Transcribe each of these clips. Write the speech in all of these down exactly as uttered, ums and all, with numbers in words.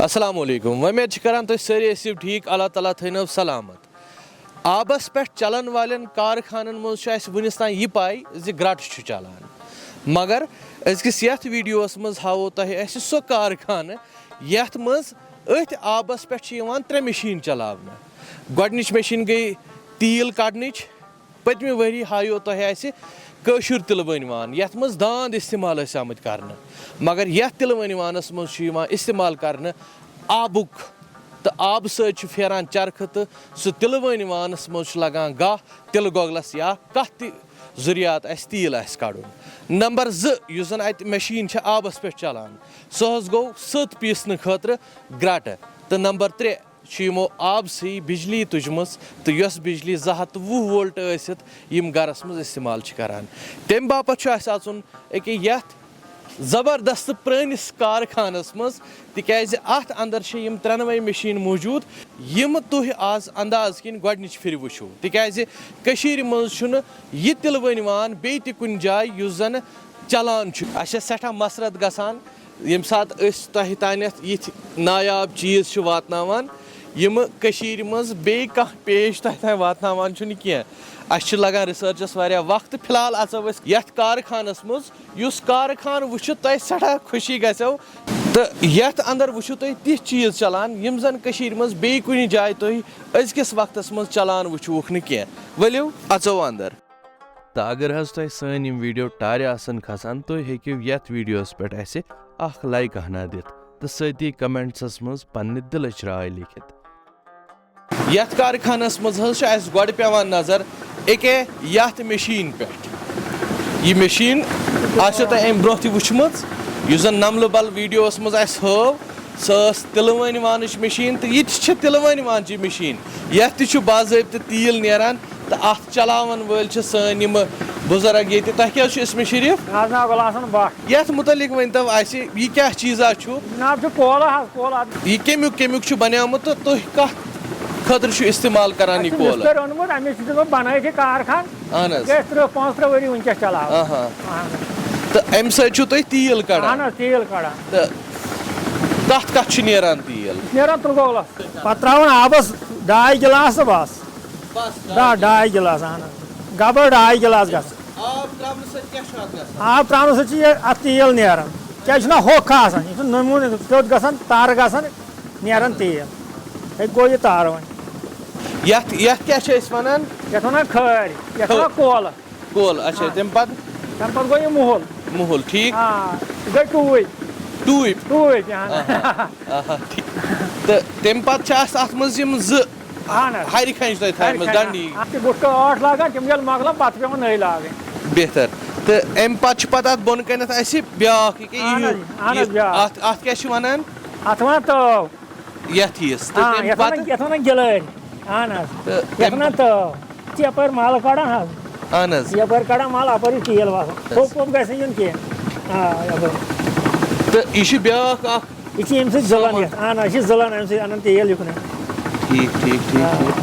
السلام علیکم، وۄمید چھِ کران تُہۍ سٲری ٲسِو ٹھیٖک، اللہ تعالیٰ تھٲینو سلامت۔ آبس پٮ۪ٹھ چلن والٮ۪ن کارخانن منٛز چھُ اَسہِ وُنِس تام یہِ پاے زِ گرٛٹہٕ چھُ چلان، مگر أزکِس یتھ ویڈیوس منٛز ہاوو تۄہہِ أسہِ سُہ کارخانہٕ یتھ منٛز أتھۍ آبس پٮ۪ٹھ چھِ یِوان ترٛےٚ مِشیٖن چلاونہٕ۔ گۄڈٕنِچ مِشیٖن گٔے تیٖل کڑنٕچ، پٔتمہِ ؤری ہایو تۄہہِ اَسہِ کٲشُر تِلہٕ وٲنۍ وان، یَتھ منٛز داند استعمال ٲسۍ آمٕتۍ کرنہٕ، مگر یَتھ تِلہٕ وٲنۍ وانَس منٛز چھُ یِوان استعمال کرنہٕ آبُک، تہٕ آبہٕ سۭتۍ چھُ پھیران چرخہٕ، تہٕ سُہ تِلہٕ وٲنۍ وانَس منٛز چھُ لگان گاہ تِلہٕ گۄگلَس یا کانٛہہ تہِ ضروٗریات آسہِ تیٖل آسہِ کڑُن۔ نمبر زٕ، یُس زَن اَتہِ مِشیٖن چھِ آبَس پٮ۪ٹھ چلان، سُہ حظ گوٚو سٔت پیٖسنہٕ خٲطرٕ گرٛٹہٕ، تہٕ نمبر ترٛےٚ، چھُ یِمو آبسٕے بجلی تُجمٕژ، تہٕ یۄس بجلی زٕ ہتھ تہٕ وُہ وولٹ ٲسِتھ یِم گرس منٛز استعمال چھِ کران۔ تَمہِ باپتھ چھُ اَسہِ اَژُن أکیاہ یَتھ زبردست پرٲنِس کارخانس منٛز، تِکیازِ اَتھ اندر چھِ یِم ترٛٮ۪نوَے مِشیٖن موٗجوٗد، یِم تُہۍ آز انداز کِنۍ گۄڈٕنِچ پھِرِ وٕچھِو۔ تِکیازِ کٔشیٖرِ منٛز چھُنہٕ یہِ تِلہٕ وٲنۍ وان بیٚیہِ تہِ کُنہِ جایہِ یُس زن چلان چھُ۔ اَسہِ چھےٚ سٮ۪ٹھاہ مسرت گژھان، ییٚمہِ ساتہٕ أسۍ تۄہہِ تانٮ۪تھ یِتھۍ نایاب چیٖز چھِ واتناوان، یِم کٔشیٖرِ منٛز بیٚیہِ کانٛہہ پیج تۄہہِ تام واتناوان چھُنہٕ کینٛہہ۔ اَسہِ چھِ لگان ریسرچس واریاہ وقت۔ فی الحال اژو أسۍ یتھ کارخانس منٛز، یُس کارخانہٕ وٕچھِتھ تۄہہِ سٮ۪ٹھاہ خوشی گژھیو۔ تہٕ یتھ اندر وٕچھِو تُہۍ تِتھۍ چیٖز چلان، یِم زن کٔشیٖرِ منٛز بیٚیہِ کُنہِ جایہِ تُہۍ أزکِس وقتس منٛز چلان وٕچھوُکھ نہٕ کینٛہہ۔ ؤلِو، اژو اندر۔ تہٕ اگر حظ تۄہہِ سٲنۍ یِم ویڈیو ٹارِ آسن کھسان، تُہۍ ہیٚکِو یتھ ویڈیوس پٮ۪ٹھ اسہِ اکھ لایک ہنا دِتھ تہٕ سۭتی کمنٹسس منٛز پننہِ دلٕچ راے لیکھِتھ۔ یتھ کارخانس منٛز حظ چھُ اسہِ گۄڈٕ پٮ۪وان نظر أکے یتھ مِشیٖن پٮ۪ٹھ۔ یہِ مِشیٖن آسیو تۄہہِ امہِ برونٛہہ تہِ وٕچھمٕژ، یُس زن نملہٕ بل ویڈیوس منٛز اسہِ ہٲو، سۄ ٲس تِلہٕ وٲنۍ وانٕچ مِشیٖن، تہٕ یہِ تہِ چھِ تِلہٕ وٲنۍ وانچی مِشیٖن۔ یتھ تہِ چھُ باضٲبطہٕ تیٖل نیران، تہٕ اتھ چلاون وٲلۍ چھِ سٲنۍ یِم بُزرگ ییٚتہِ۔ تۄہہِ کیٛاہ حظ چھُ اسمِ شریف؟ مےٚ حظ ناو غلام حسن بٹ۔ یتھ متعلق ؤنۍ تو اسہِ، یہِ کیٛاہ چیٖزا چھُ؟ جناب، چھُ کولہٕ حظ، کولہٕ اتھ۔ یہِ کمیُک، کمیُک چھُ بنیومُت تہٕ تُہۍ کتھ خٲطرٕ چھُ استعمال کران اسہِ یہِ چھُ کولہٕ؟ مِستٔرۍ اوٚنمُت، أمِس چھُ دیُتمُت بنٲیِتھ یہِ کارخان۔ اہن حظ۔ گٔے ترٕٛہ پانٛژترٕٛہ ؤری وٕنکیٚس چلاوان۔ آہا۔ اہن حظ۔ تہٕ امہِ سۭتۍ چھُو تُہۍ تیٖل کڑان؟ اہن حظ، تیٖل کڑان۔ تہٕ کتھ کتھ چھُ نیران تیٖل؟ نیران تِلہٕ گۄگلس۔ پتہٕ ترٛاوان آبس ڈاے گِلاس تہٕ بس۔ بس، ڈا-، ڈاے گِلاس، اہن حظ۔ گبر ڈاے گِلاس گژھان۔ آب ترٛاونہٕ سۭتۍ کیٛاہ چھُ اتھ گژھان؟ آب ترٛاونہٕ سۭتۍ چھُ یہِ اتھ تیٖل نیران۔ کیٛازِ چھُنہ ہوٚکھ آسان؟ یہِ چھُ نوٗنہٕ پیوٚت گژھان، تر گژھان، نیران تیٖل۔ ہے گوٚو یہِ تار وۄنۍ۔ یتھ، یتھ کیٛاہ چھِ أسۍ ونان؟ یتھ ونان کھٲرۍ، یتھ ونان کھٲ-، کولہٕ۔ کول، اچھا، آ۔ تَمہِ پتہٕ؟ تَمہِ پتہٕ گوٚو یہِ مُہُل۔ مُہُل، ٹھیٖک۔ آ، یہِ گٔے ٹوٗپۍ۔ ٹوٗپۍ۔ ٹوٗپۍ، اہن۔ آہا، آہا، ٹھیٖک۔ تہٕ تَمہِ پتہٕ چھِ اَتھ، اَتھ منٛز یِم زٕ اہن حظ۔ ہرِ کھنٛجہِ تۄہہِ ہرِ تھایمٕژ کھنٛجہِ، ڈنڈی۔ اَتھ چھِ گُٹکہٕ ٲٹھ لاگان، تِم ییٚلہِ مۄکلان، پتہٕ چھِ پٮ۪وان نٔوۍ لاگٕنۍ۔ بہتر۔ تہٕ اَمہِ پتہٕ چھِ پتہٕ اَتھ بۄنہٕ کَنٮ۪تھ اَسہِ بیٛاکھ، یہِ کیٛاہ، یہِ اہن ہیوٗ، حظ، اہن حظ، یہِ، بیٛاکھ۔ اَتھ، اَتھ کیٛاہ چھِ وَنان؟ اَتھ وَنان تٲو۔ یَتھ ہِیِس۔ تہٕ آ، تَمہِ یَتھ وَنان، پَتہٕ؟ یَتھ وَنان گِلٲرۍ۔ اَہَن حظ۔ تہٕ یَتھ تَمہِ وَنان تٲو۔ یَپٲرۍ مَل کَڑان حظ۔ اَہَن حظ۔ یَپٲرۍ کَڑان مَل، اَپٲرۍ یہِ تیٖل وَسان۔ اَہَن حظ۔ تھوٚپ ووٚپ گژھِ نہٕ یُن کینٛہہ۔ آ، یَپٲرۍ۔ تہٕ یہِ چھُ بیٛاکھ اَکھ یہِ چھِ ییٚمہِ سۭتۍ زٕلان سامان۔ یَتھ۔ اَہَن حظ، یہِ چھِ زٕلان اَمہِ سۭتۍ، اَنان تیٖل یُکنُے۔ ٹھیٖک، ٹھیٖک، ٹھیٖک، آ۔ ٹھیٖک۔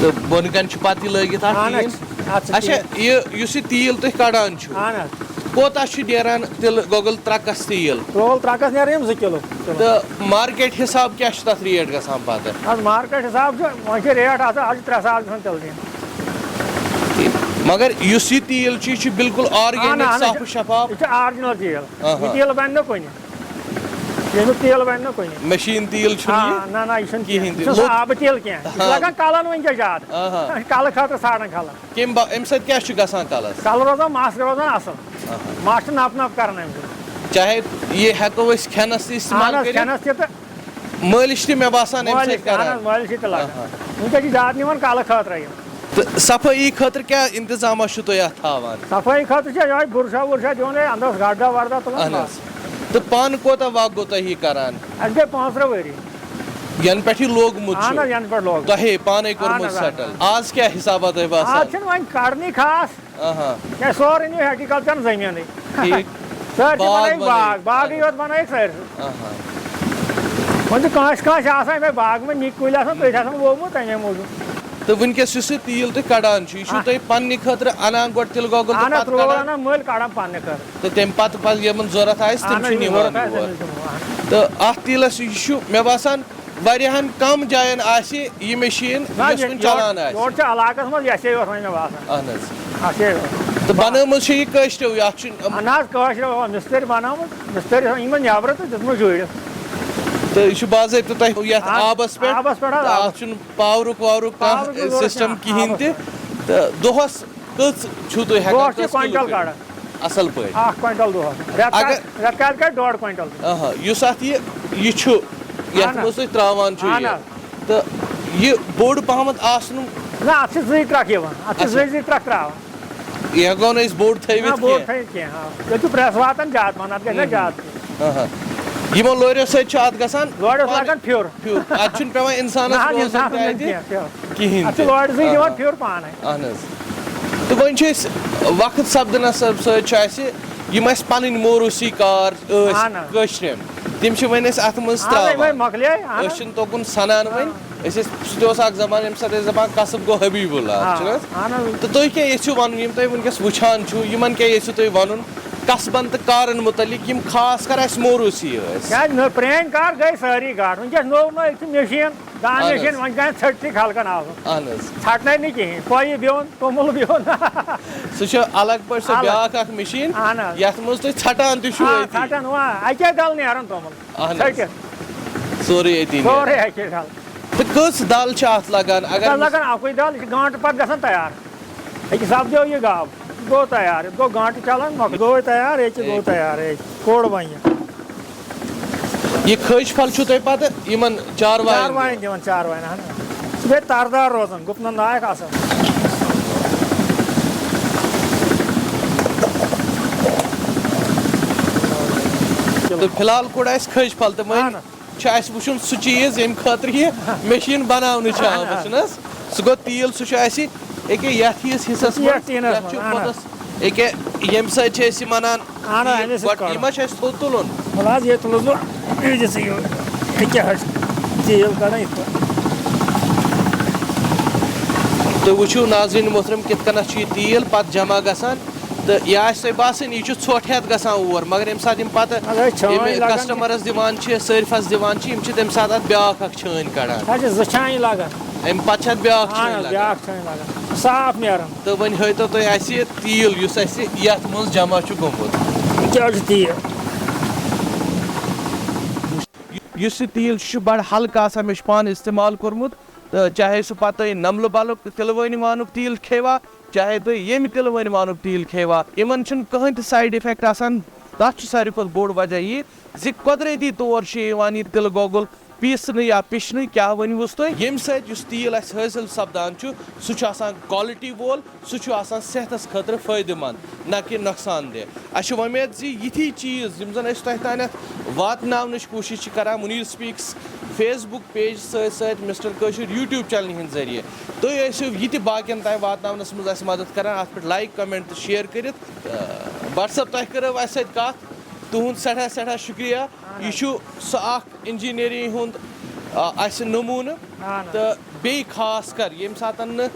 تہٕ بۄنہٕ کَنہِ چھُ پَتہٕ یہِ لٲگِتھ اَتھ اَہَن حظ، ٹیٖن؟ اَتھ چھُ اچھا، ٹیٖن۔ یہِ، یُس یہِ تیٖل تُہۍ کَڑان چھِو، اَہَن حظ۔ کوتاہ چھُ نیران تِلہٕ گۄگُل ترٛکَس تیٖل؟ ترٛوگُل ترٛکَس نیران یِم زٕ کِلوٗ۔ تہٕ مارکیٹ حساب کیٛاہ چھُ تَتھ ریٹ گژھان پَتہٕ؟ اَتھ مارکیٹ حساب چھُ، وۄنۍ چھِ ریٹ آسان، آز چھِ ترٛےٚ ساس گژھان تِلہٕ ٹیٖن۔ مگر یُس یہِ تیٖل چھُ، یہِ چھُ بالکل آرگینک، اَہَن حظ، اَہَن حظ، صاف و شفاف۔ یہِ چھُ آرجِنل تیٖل۔ آہا۔ یہِ تیٖل بَنہِ نہٕ کُنہِ۔ ییٚمیُک تیٖل بَنہِ نہٕ کُنہِ۔ مِشیٖن تیٖل چھُنہٕ آ، یہِ؟ نہ، نہ، یہِ چھُنہٕ کِہیٖنۍ کِہیٖنۍ۔ تہِ۔ یہِ چھُنہٕ سُہ لوٚت۔ آبہٕ تیٖل کینٛہہ۔ یہِ چھُ آہا۔ لَگان کَلَن وٕنکیٚس زیادٕ۔ آہا۔ کَلہٕ خٲطرٕ سارنٕے کَلَن۔ کَمہِ با-، اَمہِ سۭتۍ کیٛاہ چھُ گژھان کَلَس؟ کَلہٕ روزان، مَس روزان اَصٕل۔ آہا۔ مَس چھُ نَپ نَپ کَران اَمہِ سۭتۍ۔ چاہے یہِ ہٮ۪کو أسۍ کھٮ۪نَس تہِ استعمال اَہَن حظ، کٔرِتھ؟ کھٮ۪نَس تہِ تہٕ مٲلِش تہِ مےٚ باسان اَمہِ مٲلِش، سۭتۍ کَران۔ اَہَن حظ، مٲلِش تہِ لَگان۔ آہا۔ وٕنکیٚس چھِ زیادٕ نِوان کَلہٕ خٲطرَے یِم۔ تہٕ صفٲیی خٲطرٕ کیٛاہ انتظامہ چھُو تُہۍ اَتھ تھاوان؟ صفٲیی خٲطرٕ چھِ یِہوٚے بُرشا وُرشا دِوان، ہے، اَندَس گَردٕ وَردٕ تُلان، اَہَن حظ۔ بَس۔ تہٕ پانہٕ کوٗتاہ وق گوٚو تۄہہِ یہِ کَران؟ اَسہِ گٔے پانٛژھ ترٛےٚ ؤری۔ یَنہٕ پٮ۪ٹھ یہِ لوگمُت اَہَن چھُ؟ حظ، یَنہٕ پٮ۪ٹھ لوگمُت۔ تۄہے پانَے کوٚرمُت اَہَن حظ، اَہَن حظ۔ سیٹل۔ آز کیٛاہ حِسابا تۄہہِ باسان؟ آز چھِنہٕ وۄنۍ کَڑنٕے خاص۔ آہا۔ کیٛازِ سورُے نیوٗ ایگریکلچرَن زٔمیٖنٕے۔ ٹھیٖک۔ سٲرسٕے باغ بَنٲوِکھ باغ، بَنٲوِکھ۔ باغٕے یوت بَنٲوِکھ سٲرسٕے۔ آہا۔ وۄنۍ چھِ کٲنٛسہِ کٲنٛسہِ آسان یِمَے باغہٕ منٛز نِکۍ کُلۍ آسان، تٔتھۍ آسان ووٚومُت تَمے موٗجوٗب۔ تہٕ وٕنکیٚس یُس یہِ تیٖل تُہۍ کڑان چھِو، یہِ چھُو آ۔ تُہۍ پننہِ خٲطرٕ انان گۄڈٕ تِلہٕ گۄگُل تہٕ اہن حظ، پتہٕ ترٛوو کڑان؟ انان مٔلۍ، کڑان پننہِ خٲطرٕ۔ تہٕ تمہِ پتہٕ پتہٕ یِمن ضروٗرت آسہِ، تِم اہن چھِ حظ، یِم نِوان ضروٗرت آسہِ، یور۔ تِم چھِ نِوان۔ تہٕ اتھ تیٖلس یہِ چھُ مےٚ باسان واریاہن کم جاین آسہِ یہِ مشیٖن، نہ، یۄس یہِ وٕنہِ یور-، چلان آسہِ۔ یورٕ چھِ علاقس منٛز یۄسے یوت وۄنۍ مےٚ باسان۔ اہن حظ۔ اَسے یوت۔ تہٕ بنٲومٕژ چھِ یہِ کٲشریو، یتھ چھُ نہ حظ، کٲشریو، اوا، مِستٔرۍ بنٲومٕژ، مِستٔرۍ یِمن نیبرٕ تہٕ دیُتمُت جُڑِتھ۔ تہٕ یہِ چھُ باضٲبطہٕ تۄہہِ یتھ آ، آبس پٮ۪ٹھ؟ آبس پٮ۪ٹھ حظ، تہٕ آبس۔ اتھ چھُنہٕ پاورُک واورُک پاورُک کانٛہہ ضروٗرت سسٹم چھُنہٕ کِہیٖنۍ آبَس تہِ۔ پٮ۪ٹھ۔ تہٕ دۄہَس کٔژ چھِو تُہۍ ہٮ۪کان دۄہَس چھِ کٔژ کِلوٗ کۄینٹل کٔرِتھ؟ کَڑان۔ اَصٕل پٲٹھۍ۔ اَکھ کۄینٹل دۄہَس۔ رٮ۪تہٕ اگر کالہِ، رٮ۪تہٕ کالہِ کَڑِ ڈۄڈ کۄینٹل تہِ۔ آہا، یُس اَتھ یہِ، یہِ چھُ، یَتھ اَہَن حظ۔ منٛز تُہۍ ترٛاوان چھِو اَہَن یہِ، حظ۔ تہٕ یہِ بوٚڑ پَہمَتھ آسنُک نہ، اَتھ چھِ زٕے ٹرٛکھ یِوان، اَتھ چھِ اچھا۔ زٕے زٕے ٹرٛکھ ترٛاوان۔ یہِ ہٮ۪کو نہٕ أسۍ بوٚڑ تھٲوِتھ نہ، بوٚڑ کینٛہہ۔ تھٲوِتھ کینٛہہ، آ۔ ییٚتہِ چھُ پرٛٮ۪س واتان زیادٕ پَہَن، اَتھ گژھِ نہ کِہیٖنۍ۔ زیادٕ کینٛہہ۔ آہا۔ یِمو لورٮ۪و سۭتۍ چھُ اَتھ گژھان لورٮ۪س پانہٕ لَگان پھیُر۔ پھیُر۔ اَتھ چھُنہٕ پٮ۪وان اِنسانَس نہ حظ، روزُن اِنسانَس تہِ نہٕ اَتہِ کینٛہہ، پھیُر۔ کِہیٖنۍ اَتھ چھُ تہِ۔ لورِ زٕے دِوان آہا۔ پھیُر پانَے۔ اَہَن حظ۔ تہٕ وۄنۍ چھِ أسۍ وقت سپدنَس سۭتۍ چھُ اَسہِ یِم اَسہِ پَنٕنۍ موروثی کار ٲسۍ اَہَن حظ۔ کٲشرٮ۪ن، تِم چھِ وۄنۍ أسۍ اَتھ منٛز آ، وۄنۍ ترٛاوان۔ مۄکلے، اَہَن أسۍ حظ۔ چھِنہٕ توکُن سَنان وۄنۍ۔ آ۔ أسۍ ٲسۍ، سُہ تہِ اوس اَکھ زمانہٕ، ییٚمہِ ساتہٕ ٲسۍ دَپان، "کَسٕب گوٚو حبیب اللہ"، آ، چھُنہٕ حظ؟ اَہَن حظ۔ تہٕ تُہۍ کیٛاہ یژھِو وَنُن، یِم تُہۍ وٕنکیٚس وٕچھان چھِو، یِمَن کیٛاہ یژھِو تُہۍ وَنُن کَسبَن تہٕ کارَن مُتعلِق، یِم خاص کر اَسہِ موروثی ٲسۍ؟ کیٛازِ نہ، پرٛٲنۍ کار گٔے سٲری گاٹھ، وٕنکیٚس نوٚو نوٚو چھُ مِشیٖن، دانہِ اَہَن حظ۔ مِشیٖن، وۄنۍ کَرِ ژھٔٹۍ تہِ خلقَن آسُن۔ اَہَن حظ۔ ژھٹنَے نہٕ کِہیٖنۍ، کۄیہِ بیوٚن، توٚمُل بیوٚن۔ سُہ چھُ الگ پٲٹھۍ سۄ الگ۔ بیٛاکھ اَکھ مِشیٖن، اَہَن حظ۔ یَتھ منٛز تُہۍ ژھٹان تہِ چھِو آ، أتی۔ ژھٹان، آ، اَکے دَل نیران توٚمُل۔ اَہَن حظ۔ ژھٔٹِتھ۔ سورُے أتی نیران۔ سورُے اَکے دَل۔ تہٕ کٔژ دَل چھِ اَتھ لَگان؟ اگر تَتھ لَگان اَکُے دَل، یہِ چھِ گانٹہٕ پَتہٕ گژھان تیار۔ أکِس ہفتہٕ یہِ گاو، یہِ گوٚو تیار، یہِ گوٚو گانٹہٕ چَلان، مۄکلیو۔ گوٚو تیار، یہِ کہِ گوٚو أکہِ۔ تیار، یہِ کوٚڑ وۄنۍ یہِ۔ یہِ کھٔج پھل چھُو تۄہہِ پَتہٕ یِمَن چاروایَن چاروایَن دِوان؟ دِوان، چاروایَن، اَہَن حظ۔ سُہ گٔے تَردار روزان، گُپنَن لایق اَصٕل۔ تہٕ فی الحال کوٚڑ اَسہِ کھٔج پھل تہٕ وۄنۍ اَہَن حظ۔ چھُ اَسہِ وٕچھُن سُہ چیٖز، ییٚمہِ خٲطرٕ یہِ مِشیٖن بَناونہٕ چھِ آمٕژ، چھُنہٕ حظ؟ سُہ گوٚو تیٖل، سُہ چھُ اَسہِ أکیٛاہ یَتھ ہِیِس حِصَس یَتھ منٛز، ٹیٖنَس یَتھ منٛز، چھُ اَہَن حظ۔ پوٚتُس أکیٛاہ ییٚمہِ سۭتۍ چھِ أسۍ یِم اَنان اَہَن حظ، یہِ اَمے سۭتۍ گۄڈٕ، کَڑان۔ یہِ ما چھُ اَسہِ تھوٚد تُلُن؟ وَلہٕ حظ، ییٚتہِ تُلُس بہٕ، یہِ دِژٕے یہِ، یہِ کیٛاہ حظ چھُ تیٖل کَڑان یِتھ پٲٹھۍ؟ تُہۍ وٕچھِو ناظریٖن محترم، کِتھ کٔنَتھ چھُ یہِ تیٖل پَتہٕ جمع گژھان۔ تہٕ یہِ آسہِ تۄہہِ باسان، یہِ چھُ ژھۄٹھ ہٮ۪تھ گژھان اور، مگر ییٚمہِ ساتہٕ یِم پَتہٕ اَدٕ حظ، چھٲنۍ ییٚمہِ لَگان کَسٹمَرَس دِوان چھِ، صٲرفَس دِوان چھِ، یِم چھِ تَمہِ ساتہٕ اَتھ بیٛاکھ اَکھ چھٲنۍ کَڑان۔ اَتھ چھِ زٕ چھانہِ لَگان۔ اَمہِ پَتہٕ چھِ اَتھ بیٛاکھ اَہَن چھٲنۍ حظ، لَگان۔ بیٛاکھ چھٲنۍ لَگان۔ صاف نیران۔ تہٕ وۄنۍ ہٲیتو تُہۍ اَسہِ یہِ تیٖل، یُس اَسہِ یَتھ منٛز جمع چھُ گوٚمُت۔ یہِ کیٛاہ چھُ تیٖل؟ یُس یہِ تیٖل چھُ، چھُ بَڑٕ ہلکہٕ آسان، مےٚ چھُ پانہٕ استعمال کوٚرمُت۔ تہٕ چاہے سُہ پَتہٕ تُہۍ نَملہٕ بَلُک تِلہٕ وٲنۍ وانُک تیٖل کھیٚوا، چاہے تُہۍ ییٚمہِ تِلہٕ وٲنۍ وانُک تیٖل کھیٚوا، یِمَن چھُنہٕ کٕہٕنۍ تہِ side effect آسان۔ تَتھ چھُ ساروی کھۄتہٕ بوٚڑ وجہ یہِ زِ قۄدرٔتی طور چھُ یِوان یہِ تِلہٕ گۄگُل پیٖسنہٕ یا پِشنہٕ، کیٛاہ ؤنِوُس تُہۍ؟ ییٚمہِ سۭتۍ یُس تیٖل اَسہِ حٲصِل سَپدان چھُ، سُہ چھُ آسان quality وول، سُہ چھُ آسان صحتَس خٲطرٕ فٲیدٕ مند، نہ کہِ نۄقصان دہ۔ اَسہِ چھِ وۄمید زِ یِتھی چیٖز، یِم زَن أسۍ تۄہہِ تانٮ۪تھ واتناونٕچ کوٗشِش چھِ کران، مُنیٖر speaks Facebook page سۭتۍ سۭتۍ Mister کٲشُر YouTube channel ہِنٛدۍ ذٔریعہٕ، تُہۍ ٲسِو یہِ تہِ باقیَن تام واتناونَس منٛز اَسہِ مدد کران، اَتھ پٮ۪ٹھ like، comment تہٕ share کٔرِتھ۔ تہٕ WhatsApp، تۄہہِ کٔرٕو اَسہِ سۭتۍ کَتھ، تُہُنٛد سٮ۪ٹھاہ سٮ۪ٹھاہ شُکریہ۔ یہِ چھُ سُہ اَکھ engineering ہُنٛد، آ، اَسہِ نموٗنہٕ۔ اہن حظ۔ تہٕ بیٚیہِ خاص کر ییٚمہِ ساتَن نہٕ،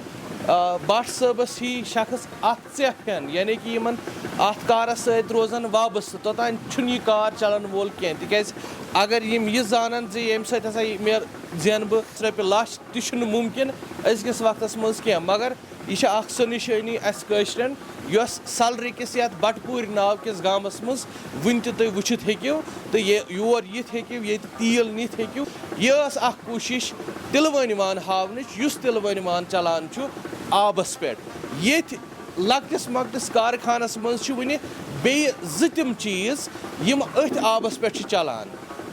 آ، بٹ صٲبَس ہی شخص اَتھ ژٮ۪پھ ہٮ۪ن، یعنی کہِ یِمَن اَتھ کارَس سۭتۍ روزَن وابستہٕ، توٚتام چھُنہٕ یہِ کار چلَن وول کینٛہہ۔ تِکیٛازِ اگر یِم یہِ زانَن زِ ییٚمہِ سۭتۍ ہسا یہِ مےٚ زینہٕ بہٕ رۄپیہِ لَچھ، تہِ چھُنہٕ مُمکِن أزکِس وقتَس منٛز کینٛہہ، مگر یہِ چھِ اَکھ سۄ نِشٲنی اَسہِ کٲشرٮ۪ن، یۄس سَلرِ کِس یَتھ بَٹہٕ پوٗرۍ ناو کِس گامَس منٛز وٕنہِ تہِ تُہۍ وٕچھِتھ ہیٚکِو تہٕ یہِ یور یِتھ ہیٚکِو، ییٚتہِ تیٖل نِتھ ہیٚکِو۔ یہِ ٲس اَکھ کوٗشِش تِلہٕ وٲنۍ وان ہاونٕچ، یُس تِلہٕ وٲنۍ وان چَلان چھُ آبَس پٮ۪ٹھ۔ ییٚتھۍ لۄکٹِس مۄکٹِس کارخانَس منٛز چھِ وٕنہِ بیٚیہِ زٕ تِم چیٖز، یِم أتھۍ آبَس پٮ۪ٹھ چھِ چَلان۔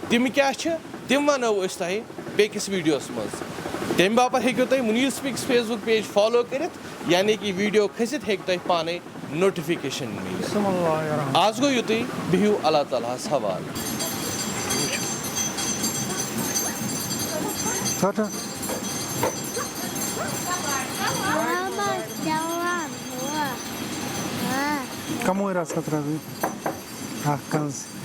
تِم کیٛاہ چھِ، تِم وَنو أسۍ تۄہہِ بیٚکِس ویٖڈیوَس منٛز۔ تَمہِ باپَتھ ہیٚکِو تُہۍ مُنیٖر speaks Facebook page follow کٔرِتھ، یعنی کہِ ویٖڈیو کھٔسِتھ ہیٚکہِ تۄہہِ پانَے notification مِلِتھ۔ بسم اللہ الرحمن۔ آز گوٚو یُتُے، بِہِو اللہ تعالیٰ ہَس حوالہٕ۔ ٹاٹا۔ بابا، جوان، ہوا۔ ہاں۔ کموے رَژھ ہَتھ رَزٕے۔ اَکھ کَنٛز۔